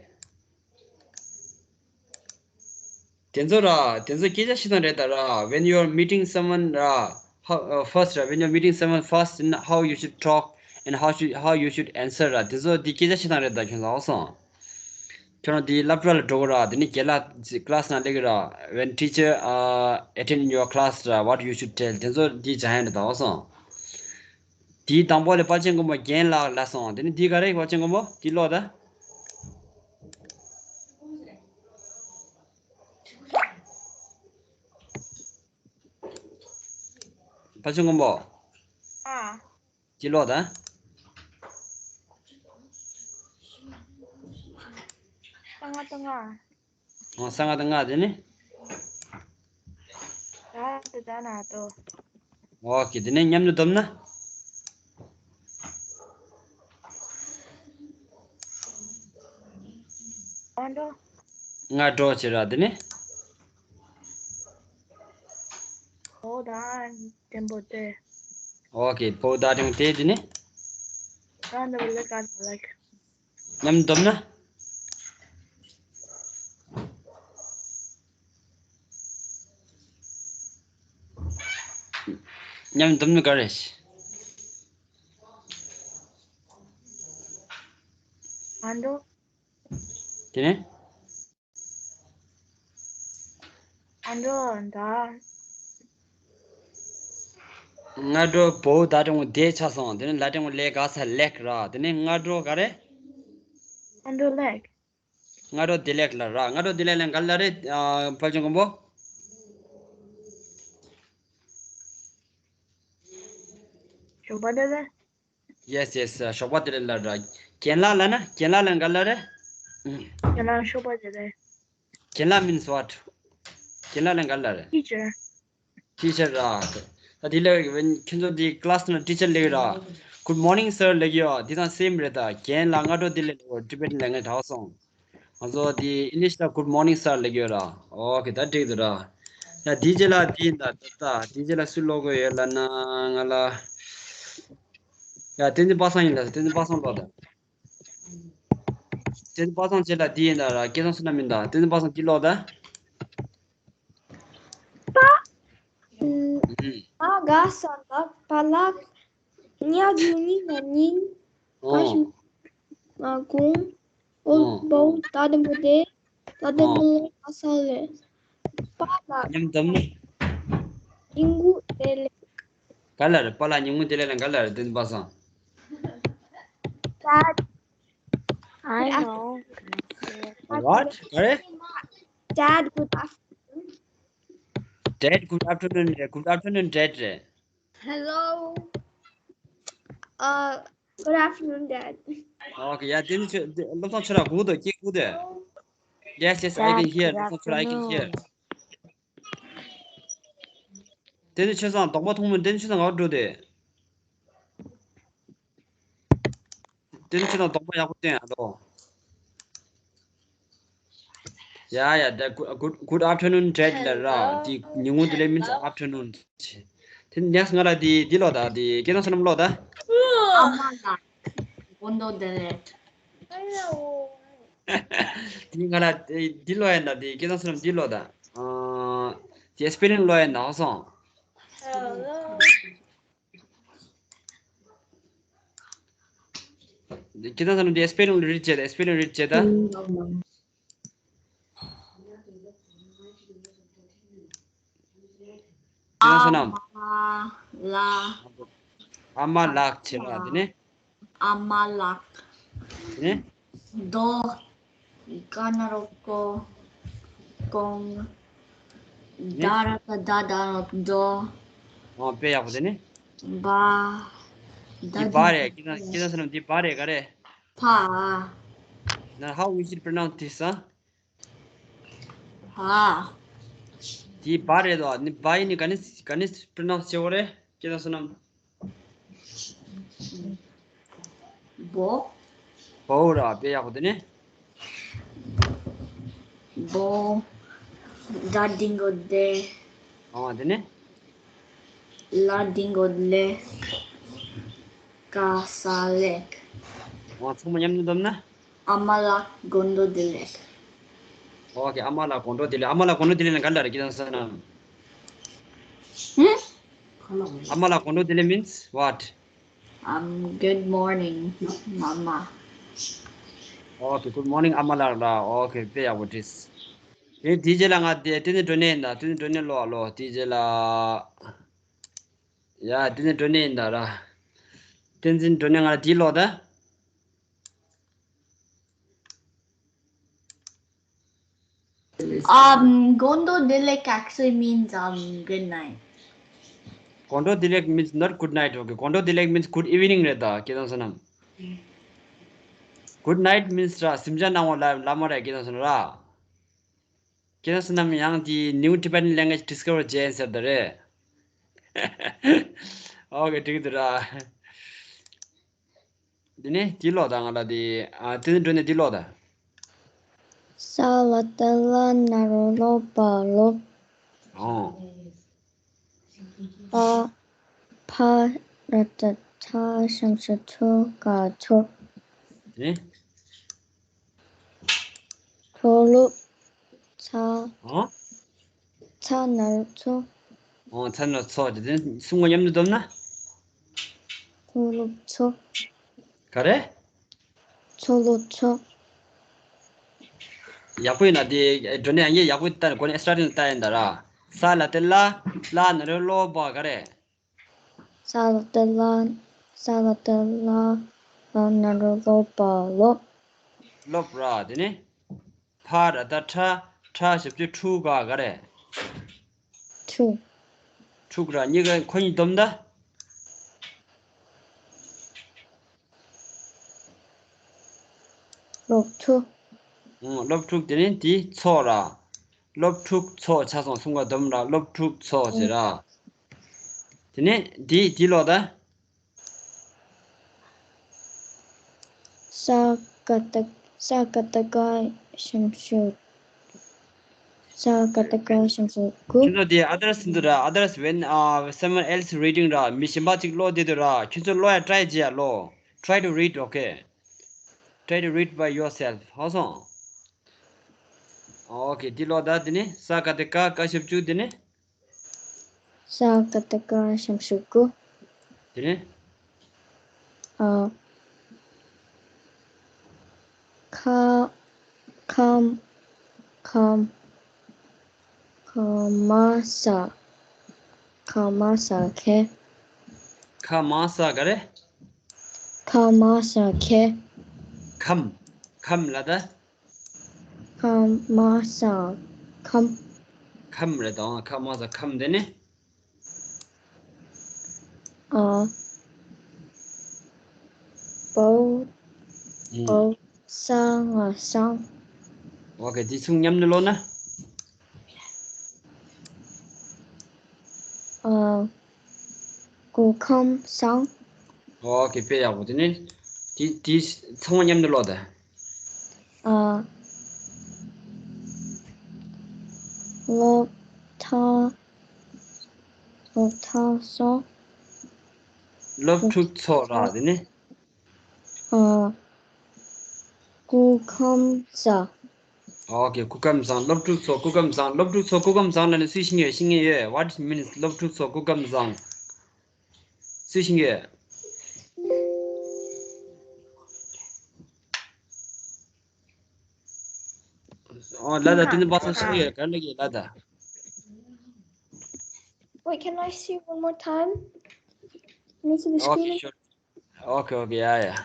དེ་ཚོ་ར། དེ་ཚོ་སྐད་ཆ་བཤད་སྟངས་རེད་ད་ར། When you are meeting someone ར། How, uh, first ར། When you are meeting someone first, and how you should talk and how should, how you should answer ར། དེ་ཚོ་དེ་སྐད་ཆ་བཤད་སྟངས་རེད་ད། ཁྱོད་ཚོ། ཨོ་སོང་། ཁྱོད་རང་དེ་སློབ་གྲྭ་ལ་འགྲོ་གི་ར། དེ་ནི་རྒན་ལགས་ཀླ་སི་ནང་སླེབས་གི་ར། When teacher, uh, attend in your class ར། What you should tell. དེ་ཚོ་དེ་སྦྱང་ཡ་རེད་ད། ཨོ་སོང་། དེའི་དང་པོ་ལ་དཔལ་ཆེན་མགོན་པོ་རྒན་ལགས་ལབ་སོང་། དེ་ནི་འདི་ག་རེ། དཔལ་ཆེན་མགོན་པོ་འདི་ཀློག་ད། དཔལ་ཆེན་མགོན་པོ། ཨ། འདི་ཀློག་ད། ལྔ་དང་ལྔ། ཨོ། ས་ལྔ་དང་ལྔ། དེ་ནི། ད་དེ་ད་ན་དོ། ཨོ་ཁེ། དེ་ནས་མཉམ་དུ་བསྡོམས་ན། སྔ་དྲོ། སྔ་དྲོ་བྱེད་ར། དེ་ནས། ཨོ་ད་དྲན་པོ་དེ། ཨོ་ཁེ། བོ་ད་དྲན་པོ་དེ། དེ་ནས། ད་ནི་ལེགས་ག་ལེགས། མཉམ་བསྡོམས་ན། མཉམ་བསྡོམས་ན་ག་རེ། ཨ་འགྲོ། དེ་ནས། ཨ་འགྲོ་ད། སྔ་དྲོ། བོ་ད་དྲང་པོ་དེ་ཆགས་སོང་། དེ་ནས་ལ་དྲང་པོ་ལེ་ག་ས་ལེགས་ར། དེ་ནས་སྔ་དྲོ་ག་རེ། ཨ་འགྲོ་ལེགས། སྔ་དྲོ་བདེ་ལེགས་ལ་ར། སྔ་དྲོ་བདེ་ལེགས་ལ་ག་ལ་རེ། ཨ། དཔལ་ཆེན་མགོན་པོ། ཞོགས་པ་བདེ་ལེགས། Yes, yes. ཞོགས་པ་བདེ་ལེགས་ལ་ར། རྒན་ལགས་ལབ་ན། རྒན་ལགས་ལ་ག་ལ་རེ། རྒན་ལགས་ཞོགས་པ་བདེ་ལེགས། རྒན་ལགས་means what? རྒན་ལགས་ལ་ག་ལ་རེ། Teacher. Teacher ར། ད་དེ་ལས་ཁྱོད་ཚོ་དེ་ཀླ་སི་ནང་ཊི་ཆར་ལབ་ཀྱི་ར། Good morning sir ལབ་ཀྱི་ཡོད། དེ་དང་སེམ་རེད་ད། རྒན་ལགས་སྔ་དྲོ་བདེ་ལེགས་ལབ་ཀྱི་ཡོད། ཊི་བེ་ཊན་ལ་ངས་གྲགས་སོང་། ང་ཚོ་དེ་ཨིང་ལིཤ་ལ་good morning sir ལབ་ཀྱི་ཡོད་ར། ཨོ་ཁེ། ད་འགྲིག་འདུག་ར། ཡ་དེའི་རྗེས་ལ་དེ་ཡིན་ད། ད་དེའི་རྗེས་ལ་སུ་ཀློག་དགོས་ཡོད་ལབ་ན། ང་ལ། ཡ་བསྟན་འཛིན་པ་སངས་ཡིན་ལ། བསྟན་འཛིན་པ་སངས་ཀློག་ད། བསྟན་འཛིན་པ་སངས་རྗེས་ལ་དེ་ཡིན་ད་ར། སྐལ་བཟང་བསོད་ནམས་ཡིན་ད། བསྟན་འཛིན་པ་སངས་འདི་ཀློག་ད། པ། ཨུམ། ཨ་ག་ས་ལགས། པ་ལགས། ཉ་གུ་ཉི་ན་ཉིན། ཨོ། ཨ་ཞུ། ཨ་གུང་། ཨོ། བོ་ད་དང་པོ་དེ། ད་དང་པོ་ལ་པ་ས་ལེ། པ་ལ་མཉམ་དུ་ནི། ཉིན་གུང་བདེ་ལེགས། ག་ལ་རེད། པ་ལ་ཉིན་གུང་བདེ་ལེགས་ལ་ག་ལ་རེད། དེ་པ་སང་། Dad, I know. What? ག་རེ། Dad, good afternoon. Dad, good afternoon རེད། Good afternoon, Dad རེད། Hello. Uh, good afternoon, Dad. Okay, yeah, དེ་ནི་ཁྱོད་བློ་བཟང་ཁྱོད་ར་གུ་དོ་སྐྱེ་གུ་དེ། Yes, yes, I can hear. བློ་བཟང་ཁྱོད་ར་I can hear. དེ་ནི་ཁྱོད་ཚང་དོགས་པ་མཐོང་མོད། དེ་ནི་ཁྱོད་ཚང་ང་འགྲོ་དེ། དེ་ནི་ཁྱོད་ཚང་དོགས་པ་ཡག་པོ་བསྟན་ཨ་ལོ། Yeah, yeah, the good, good, good afternoon, Dad ལ་ར། དེ་ཉིན་གུང་བདེ་ལེགས་means afternoon. དེ་next ང་ལ་དེ་དེ་ལོ་ད། དེ་སྐད་དང་སོ་ནམ་ལོ་ད། ཨ་མ་ལགས། དགོང་དྲོ་བདེ་ལེགས། དེ་ང་ལ་དེ་དེ་ལོ་ཡིན་ད། དེ་སྐད་དང་སོ་ནམ་དེ་ལོ་ད། ཨ། དེ་spelling ལོ་ཡིན་ད་ཧ་སོང་། དེ་སྐད་དང་སོ་ནམ་དེ་spelling read བྱེད་ད། Spelling read བྱེད་ད། ཁྱེད་རང་བསོད་ནམས། ཨ་མ་ལགས། ཨ་མ་ལགས་བྱེད་པ་དེ་ནི། ཨ་མ་ལགས། དེ་ནི། དོ། ཀ་ན་རོ་ཀོ། ཀོང་། ནི། ད་ར་ཏ་ད་ད་རོ་དོ། ཨོ་དཔེ་ཡག་པོ་དེ་ནི། བ། ད་འདི་བ་རེད། ཁྱེད་རང་ཁྱེད་རང་བསོད་ནམས་འདི་བ་རེད་ག་རེད། ཕ། Now how we should pronounce this, huh? ཧ། དེ་བ་རེད་དོ། ནི་བ་ཡིན་ནི་ག་ནི་ག་ནི་pronounce བྱེད་དགོས་རེད། ཁྱེད་རང་བསོད་ནམས། བོ། བོ་ར། དཔེ་ཡག་པོ་དེ་ནི། བོ། ད་འདི་མགོ་དེ། ཨ་དེ་ནི། ལ་འདི་མགོ་ལེ། ཀ་ས་ལེགས། ཨ་ཚང་མ་མཉམ་དུ་འདོམས་ན། ཨ་མ་ལགས་དགོང་དྲོ་བདེ་ལེགས། ཨོ་ཁེ། ཨ་མ་ལགས་དགོང་དྲོ་བདེ་ལེགས། ཨ་མ་ལགས་དགོང་དྲོ་བདེ་ལེགས་ལ་ག་ལ་རེད། ཁྱེད་རང་བསོད་ནམས། ཨ་མ་ལགས་དགོང་དྲོ་བདེ་ལེགས་means what? Um, good morning, Mama. Okay, good morning, ཨ་མ་ལགས་ལ། Okay, དཔེ་ཡག་པོ་བྲིས། དེ་དེའི་རྗེས་ལ་ང་དེ་དེ་ནས་འགྲོ་ནས་ཡིན་ད། དེ་ནས་འགྲོ་ནས་ལོ་ལོ། དེའི་རྗེས་ལ། ཡ་དེ་ནས་འགྲོ་ནས་ཡིན་ད་ར། དེ་ནས་འགྲོ་ནས་ང་དེའི་ལོ་ད། Um, དགོང་དྲོ་བདེ་ལེགས་actually means, um, good night. དགོང་དྲོ་བདེ་ལེགས་means not good night, okay. དགོང་དྲོ་བདེ་ལེགས་means good evening རེད་ད། ཁྱེད་རང་བསོད་ནམས། Good night means ར། གཟིམ་འཇག་གནང་བ་ལ་ལ་མོ་རེད། ཁྱེད་རང་བསོད་ནམས་ར། ཁྱེད་རང་བསོད་ནམས་ཡང་དེ་new Tibetan language discover བྱས་ཟེར་ད་རེད། Okay, འགྲིག་འདུག་ར། དེ་ནས་འདི་ཀློག་དང་། ང་ལ་དེ། ཨ། དེ་ནས་འགྲོ་ནས་འདི་ཀློག་དང་། ས་ལ་བཏགས་སླ། ན་རོ་སློ་བ་སློབ། ཨོ། པ། ཕ་ར་བཏགས་ཕྲ། ཞབས་ཀྱུ་པ། ག་ཚོ། དེ་ནས། མཚོ་སློབ་ཚ། ཨོ། ཚ་ན་རོ་མཚོ། ཨོ། ཚ་ན་རོ་མཚོ། དེ་ནས་གསུམ་ཀ་མཉམ་དུ་བསྡོམས་ན། མཚོ་སློབ་མཚོ། ག་རེ། མཚོ་སློབ་མཚོ། ཡག་པོ་ཡིན་ན་དེ་འགྲོ་ནས་ཡང་ཡག་པོ་ལྟ་ནས་གོ་ནས་starting ལྟ་ཡིན་ད་ར། ས་ལ་བཏགས་སླ། སླ་ན་རོ་སློ་བ། ག་རེ། ས་ལ་བཏགས་སླ། ས་ལ་བཏགས་སླ། སླ་ན་རོ་སློ་བ་སློབ། སློབ་ར། དེ་ནས་ཕ་ར་བཏགས་ཕྲ། ཕྲ་ཞབས་ཀྱུ་པ། ཕྲུ་གུ། ག་རེ། ཕྲུག་ཕྲུག་ར། གཉིས་ཀ་ཁོ་གཉིས་བསྡོམས་ད། སློབ་ཕྲུག་ཨང་། སློབ་ཕྲུག་དེ་ནས་དེ་མཚོ་ར། སློབ་ཕྲུག་མཚོ་ཆགས་སོང་། གསུམ་ཀ་བསྡོམས་ར། སློབ་ཕྲུག་མཚོ་ཟེར་ར། དེ་ནས་དེ་དེ་ཀློག་ད། ས་ག་བཏགས། ས་ག་བཏགས་སྐ་ཞབས་ཀྱུ། ས་ག་བཏགས་སྐ་ཞབས་ཀྱུ་སྐུ། ཁྱོད་ཚོ་དེ་otherwise འདུག་ར། Otherwise when, uh, someone else reading ར། མི་གཞན་པ་གཅིག་ཀློག་བསྡད་དུས་ར། ཁྱོད་ཚོ་ཀློག་ཡ་try བྱེད་ཡ་ལོ། Try to read, okay? Try to read by yourself. ཧ་སོང་། Okay, འདི་ཀློག་ད། དེ་ནས་ས་ག་བཏགས་སྐ། སྐ་ཞབས་ཀྱུ། དེ་ནས། ས་ག་བཏགས་སྐ་ཞབས་ཀྱུ་སྐུ། དེ་ནས། ཨ། ཁ། ཁ། ཁ་མ་ས། ཁ་མ་ས་ཁེ། ཁ་མ་ས་ག་རེ། ཁ་མ་ས་ཁེ། ཁམ། ཁམ་ལ་ད། ཁ་མ་ས་ཁམ། ཁམ་རེད་དང་ཁ་མ་ས་ཁམ་དེ་ནི། ཨ། བའོ། བའོ་ས་ང་སང་། ཨོ་ཁེ། དེ་ཚུར་མཉམ་དུ་ཀློག་ན། ཨ། གུ་ཁམ་སང་། ཨོ་ཁེ། དཔེ་ཡག་པོ། དེ་ནི་དེ་དེ་ཚང་མ་མཉམ་དུ་ཀློག་དང་། ཨ། སློབ་གྲྭ། སློབ་གྲྭ་སོགས། སློབ་ཕྲུག་ཚོ་ར་དེ་ནི། ཨ། སྐུ་ཁམས་བཟང་། ཨོ་ཁེ། སྐུ་ཁམས་བཟང་། སློབ་ཕྲུག་ཚོ་སྐུ་ཁམས་བཟང་། སློབ་ཕྲུག་ཚོ་སྐུ་ཁམས་བཟང་ལབ་ནས་སུས་ཤེས་ཀྱི་ཡོད། ཤེས་ཀྱི་ཡོད། What means སློབ་ཕྲུག་ཚོ་སྐུ་ཁམས་བཟང་། སུས་ཤེས་ཀྱི་ཡོད། ཨོ་ལ་ད། དེ་ནི་པ་སང་ཤེས་ཀྱི་ཡོད། ག་རེ་ལབ་ཀྱི་ལ་ད། Wait, can I see one more time? Can you see the Okay, screen? Sure. Okay, okay, yeah, yeah.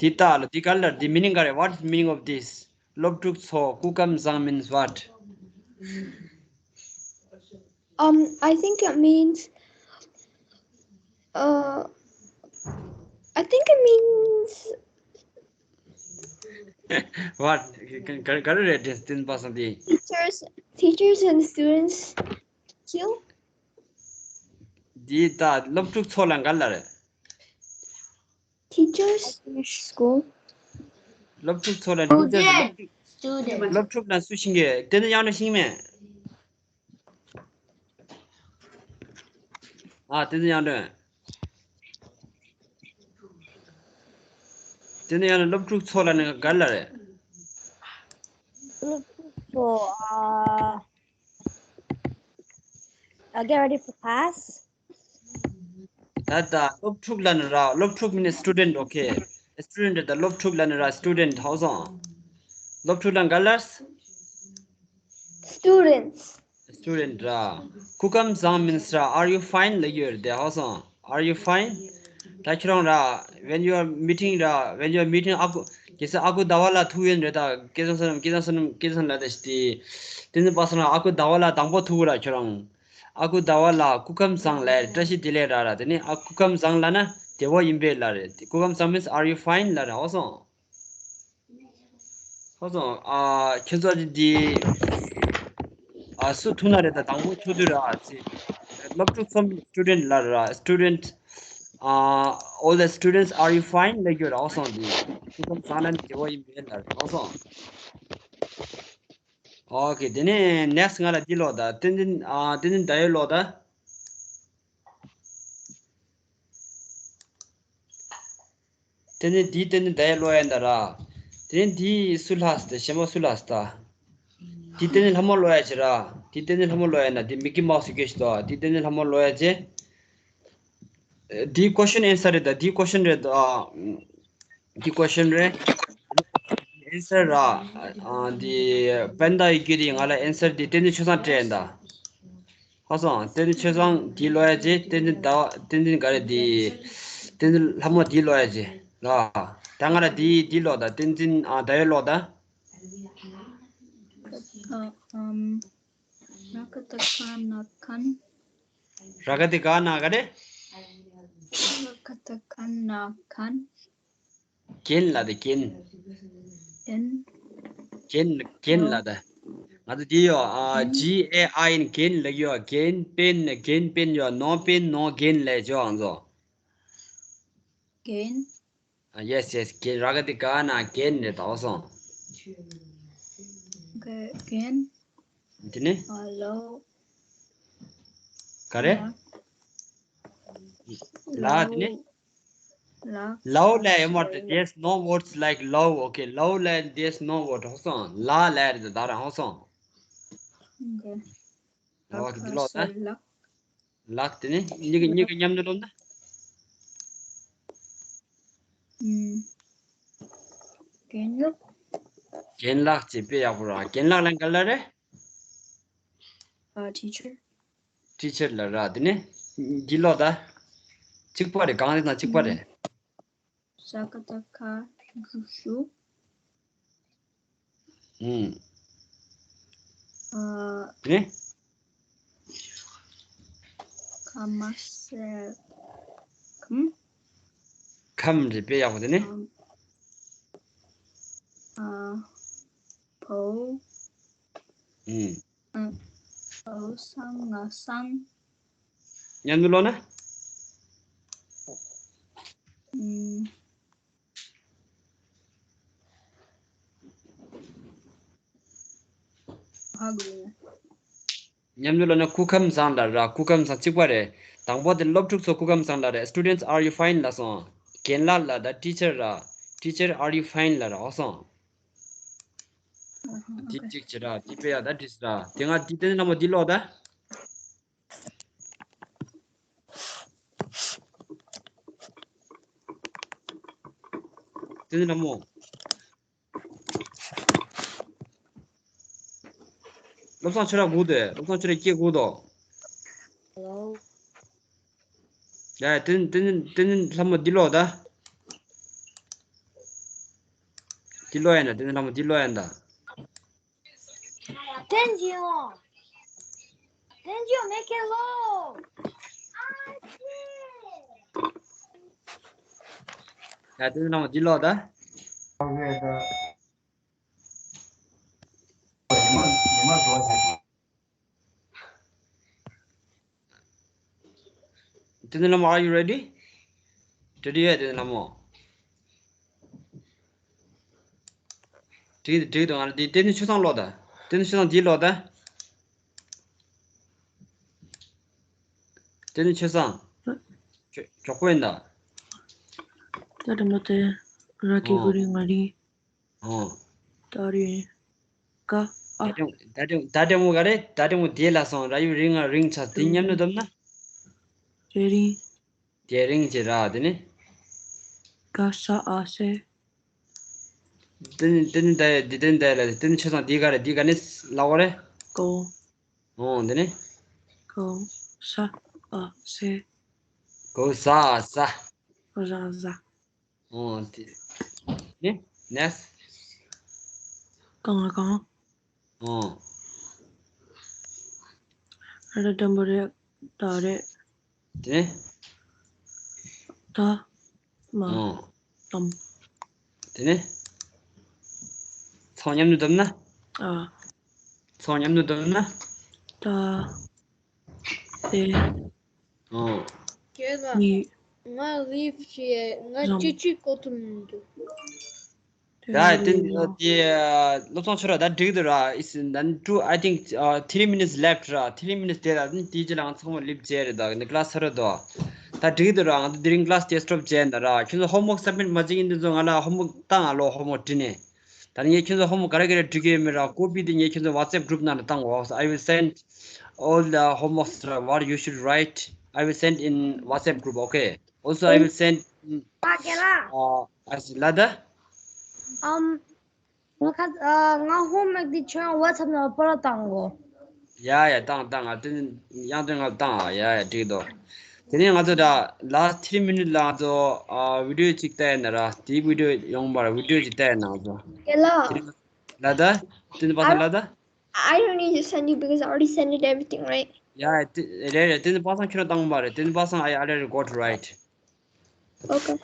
དེ་ལྟ་ལ་དེ་ག་ལ་དེ་meaning ག་རེ། What is meaning of this? སློབ་ཕྲུག་ཚོ་སྐུ་ཁམས་བཟང་means what? Um, I think it means. Uh, I think it means What? ག་ག་རེ་རེད་དེ་བསྟན་པ་སང་དེ། Teachers, teachers and students. Q. དེ་ལྟ་སློབ་ཕྲུག་ཚོ་ལ་ག་ལ་རེད། Teachers. School. སློབ་ཕྲུག་ཚོ་ལ་སློབ་ཕྲུག་སློབ་ཕྲུག་ལ་སུ་ཤེས་ཀྱི་ཡོད། དེ་ནི་ཡང་ན་ཤེས་མེད། ཨ། དེ་ནི་ཡང་ན། དེ་ནི་ཡང་ན་སློབ་ཕྲུག་ཚོ་ལ་ནི་ག་ལ་རེད། སློབ་ཕྲུག་ཚོ་ཨ། Uh, get ready for class. ད་ལྟ་སློབ་ཕྲུག་ལ་ནི་ར། སློབ་ཕྲུག་means student, okay. Student ད་སློབ་ཕྲུག་ལ་ནི་ར། Student ཧ་གོ་སོང་། སློབ་ཕྲུག་ལ་ག་ལ་རེད། Students. Student ར། སྐུ་ཁམས་བཟང་means ར། Are you fine ལབ་ཀྱི་ཡོད་རེད་དེ། ཧ་གོ་སོང་། Are you fine? ད་ཁྱོད་རང་ར། When you are meeting ར། When you are meeting ཨ་ཁུ། གལ་སྲིད་ཨ་ཁུ་ཟླ་བ་ལགས་ཐུག་ཡོད་རེད་ད། སྐལ་བཟང་བསོད་ནམས། སྐལ་བཟང་བསོད་ནམས། སྐལ་བཟང་ལགས་དེ་ཞིག་དེ། དེ་ནི་པ་སང་ར་ཨ་ཁུ་ཟླ་བ་ལགས་དང་པོ་ཐུག་ར་ཁྱོད་རང་། ཨ་ཁུ་ཟླ་བ་ལགས་སྐུ་ཁམས་བཟང་ལབ། བཀྲ་ཤིས་བདེ་ལེགས་ར་ར། དེ་ནི་ཨ། སྐུ་ཁམས་བཟང་ལབ་ན་བདེ་བོ་ཡིན་པས་ལབ་རེད། སྐུ་ཁམས་བཟང་means are you fine ལབ་རེད། ཧ་གོ་སོང་། ཧ་གོ་སོང་། ཨ། ཁྱོད་ཚོ་འདི་འདི། ཨ། སུ་ཐུག་ན་རེད་ད། དང་པོ་ཐུག་དུས་ར། ཨ་ཙི། སློབ་ཕྲུག་ཚོ་student ལབ་ར། Student. ཨ། All the students, are you fine ལབ་རྒྱུ་ར། ཧ་གོ་སོང་། འདི་སྐུ་ཁམས་བཟང་ལབ་ན་བདེ་བོ་ཡིན་པས་ལབ་ར། ཧ་གོ་སོང་། Okay, དེ་ནས་next ང་ལ་འདི་ཀློག་ད། བསྟན་འཛིན། ཨ། བསྟན་འཛིན་ད་ཡོད་ཀློག་ད། དེ་ནས་འདི་དེ་ནས་ད་ཡ་ཀློག་ཡ་ད་ར། དེ་ནས་འདི་སུ་ལྷག་སྟེ། གཞན་པ་སུ་ལྷག་སྟེ། འདི་དེ་ནས་ལྷ་མོ་ཀློག་ཡ་བྱེད་ར། འདི་དེ་ནས་ལྷ་མོ་ཀློག་ཡ་ན་འདི་Mickey Mouse གི་ཞིག་ཏོ། འདི་དེ་ནས་ལྷ་མོ་ཀློག་ཡ་བྱེད། འདི་question answer རེད་ད། འདི་question རེད་ད། འདི་question རེད། answer ར། ཨ། འདི་པན་ད་ཡི་གི་དེ་ང་ལ་answer འདི་དེ་ནས་ཆོས་སང་སྤྲད་ཡ་ད། ཧ་གོ་སོང་། བསྟན་འཛིན་ཆོས་བཟང་འདི་ཀློག་ཡ་བྱེད། བསྟན་འཛིན་ད། བསྟན་འཛིན་ག་རེ་འདི། བསྟན་འཛིན་ལྷ་མོ་འདི་ཀློག་ཡ་བྱེད་ལ། ད་ང་ལ་འདི་འདི་ཀློག་ད། བསྟན་འཛིན། ཨ། ད་ཡོད་ཀློག་ད། ཨ། ཨམ། ར་ཀ་ཏ་ཀ་ན་ཁན། ར་ཀ་ཏ་ཀ་ན་ག་རེ། ར་ཀ་ཏ་ཀ་ན་ཁན། རྒན་ལ་དེ་རྒན། རྒན། རྒན། རྒན་ལ་དེ། ང་ཚོ་འདི་ཡོད། ཨ། G A I N རྒན་ལ་ཡོད། རྒན། པེན། རྒན་པེན་ཡོད། ནོ་པེན་ནོ་རྒན་ལ་ཡོད། ང་ཚོ། རྒན། ཨ། yes yes རྒན། ར་ཀ་ཏ་ཀ་ན་རྒན་རེད། ད་ཧ་གོ་སོང་། རྒ། རྒན། དེ་ནས། ཨ། ལའོ། ག་རེ། ལ། དེ་ནས། ལ། ལའོ་ལ་ཡོད་མ་རེད། there's no words like ལའོ། okay ལའོ་ལ་there's no word ཧ་གོ་སོང་། ལ་ལ་རེད། ད་རང་ཧ་གོ་སོང་། རྒན། ལའོ་གི་འདི་ཀློག་ད། ལགས། ལགས། དེ་ནས་གཉིས་ཀ་གཉིས་ཀ་མཉམ་དུ་ཀློག་ན། ཨམ། རྒན་ལགས། རྒན་ལགས་ཅེས་དཔེ་ཡག་པོ་ར། རྒན་ལགས་ལ་ག་ལ་རེད། ཨ། teacher། teacher ལ་ར། དེ་ནས་འདི་ཀློག་ད། གཅིག་པ་རེད། གང་རེད་དང་གཅིག་པ་རེད། ས་ཀ་བཏགས་སྐ་ཞབས་ཀྱུ་སྐྱུ། ཨུམ། ཨ། དེ་ནས། ཁ་མ་ས་ཁམ། ཁམ་རེད། དཔེ་ཡག་པོ། དེ་ནས། ཨ། བའོ། ཨུམ། ཨ། བའོ་སང་ང་སང་། མཉམ་དུ་ཀློག་ན། ཨུམ། ཧ་གོ་ཡ། མཉམ་དུ་ཀློག་ན། སྐུ་ཁམས་བཟང་ལབ་ར། སྐུ་ཁམས་བཟང་གཅིག་པ་རེད། དང་པོ་དེ་སློབ་ཕྲུག་ཚོ་སྐུ་ཁམས་བཟང་ལབ་རེད། Students, are you fine ལབ་སོང་། རྒན་ལགས་ལབ་ད། teacher ར། Teacher, are you fine ལབ་ར། ཨོ་སོང་། དེ་གཅིག་བྱེད་ར། དེ་དཔེ་ཡག་ད་འགྲིག་ར། དེ་སྔ་དེ་བསྟན་འཛིན་ལྷ་མོ་འདི་ཀློག་ད། བསྟན་འཛིན་ལྷ་མོ། བློ་བཟང་ཁྱོད་ར་སྒུག་དེ། བློ་བཟང་ཁྱོད་ར་སྐད་སྒུག་དོ། Hello། ཡ། བསྟན་བསྟན་བསྟན་འཛིན་ལྷ་མོ་འདི་ཀློག་ད། འདི་ཀློག་ཡ་ན། བསྟན་འཛིན་ལྷ་མོ་འདི་ཀློག་ཡ་ན། 天井。天井没开喽。ཡ། བསྟན་འཛིན་ལྷ་མོ་འདི་ཀློག་ད། བསྟན་འཛིན་ལྷ་མོ། are you ready? Ready ཡོད། བསྟན་འཛིན་ལྷ་མོ། འགྲིག་འགྲིག་འདུག་ང་ལ་འདི། བསྟན་འཛིན་ཆོས་བཟང་ཀློག་ད། བསྟན་འཛིན་ཆོས་བཟང་འདི་ཀློག་ད། བསྟན་འཛིན་ཆོས་བཟང་། ཁྱོད་མགྱོགས་པོ་ཡིན་ད། ད་དྲན་པ་དེ། ར་གི་གུ་རི་ང་རི། ཨོ། ད་རི། ཀ་ཨ། ད་དྲན་ད་དྲན་ད་དྲན་མོ་ག་རེ། ད་དྲན་མོ་དེ་ལ་སོང་། ར་ཡུ་རི་ང་རིང་ཆ། དེ་མཉམ་དུ་བསྡོམས་ན། རེ་རིང་། དེ་རིང་བྱེད་ར། དེ་ནི། ག་ས་ཨ་སེ། དེ་ནི་དེ་ནི་ད་ཡ་དེ་དེ་ནི་ད་ཡ་ལ། དེ་ནི་ཆོས་བཟང་དེ་ག་རེ། དེ་ག་ནི་ལ་བ་རེ། ཀོ། ཨོ། དེ་ནི། ཀོ་ས་ཨ་སེ། ཀོ་ས་ཨ་ས། ར་ཟ། ཨོ། དེ་ནི་ནས། གང་ལ་གང་། ཨོ། ར་དྲན་པོ་རེད། ད་རེད། དེ་ནི། ད་མ། ཨོ། དམ། དེ་ནི། ཚང་མཉམ་དུ་བསྡོམས་ན། ཨ། ཚང་མཉམ་དུ་བསྡོམས་ན། ད། དེ། ཨོ། ཁྱེད་ལ། ནི། ང་ལིབ་བྱས། ང་ཅི་ཅི་གོ་ཐུབ་མི་འདུག་ད་དེ་དེ་བློ་བཟང་ཁྱོད་ར་ད་འགྲིག་འདུག་ར། It's then two, I think, uh, three minutes left ར། three minutes དེ་ལ་དེ་དེ་རྗེས་ལ་ང་ཚང་མ་ལིབ་བྱས་རེད། ད་ནི་class ཚར་རེད་དོ། ད་འགྲིག་འདུག་ར། ང་ཚོ་དེ་རིང་class དེ་stop བྱས་ན་ར། ཁྱོད་ཚོ་homework submit མ་བྱེད་ཀྱིན་དུས་ཚོད་ང་ལ་homework བཏང་ཨ་ལོ། homework བྲིས་ནས། ད་ནི་ངས་ཁྱོད་ཚོ་homework ག་རེ་ག་རེ་འབྲི་གི་ཡོད་མེད་ར། copy དེ་ངས་ཁྱོད་ཚོ་WhatsApp group ནང་ལ་བཏང་གོ། I will send all the homeworks ར། What you should write, I will send in WhatsApp group, okay? Also, I will send in, ཨ། ཨ་ཟི་ལ་ད། ཨམ། ང་ཁ་ཨ། ང་homework འདི་ཁྱོད་WhatsApp ནང་པར་བཏང་གོ། ཡ་ཡ། བཏང་བཏང་། ང་དེ་ཡང་དོན་ང་བཏང་ཨ། ཡ་ཡ། འགྲིག་འདུག་དེ་ནས་ང་ཚོ་ད་last three minute ལ་ང་ཚོ་ཨ་video ཅིག་བལྟས་ན་ར། དེའི་video ཡོང་བར་video ཅིག་བལྟས་ན་ང་ཚོ། ཡ་ལ། དེ་རིང་ལ་ད། དེ་ནི་པ་སངས་ལ་ད། I don't need to send you because I already sent it everything, right? ཡ་ཡ། དེ་རེད་རེད། དེ་ནི་པ་སངས་ཁྱོད་རང་བཏང་བ་རེད། དེ་ནི་པ་སངས། I already got right. Okay.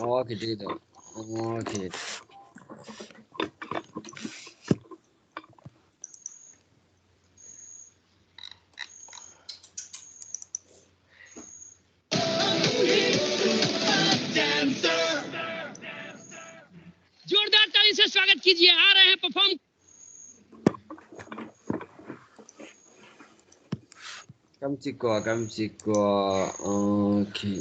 Okay, འགྲིག་འདུག Okay. जोरदार ताली से स्वागत कीजिए, आ रहे हैं परफॉर्म। ཀམ་གཅིག་གོ། ཀམ་གཅིག་གོ Okay.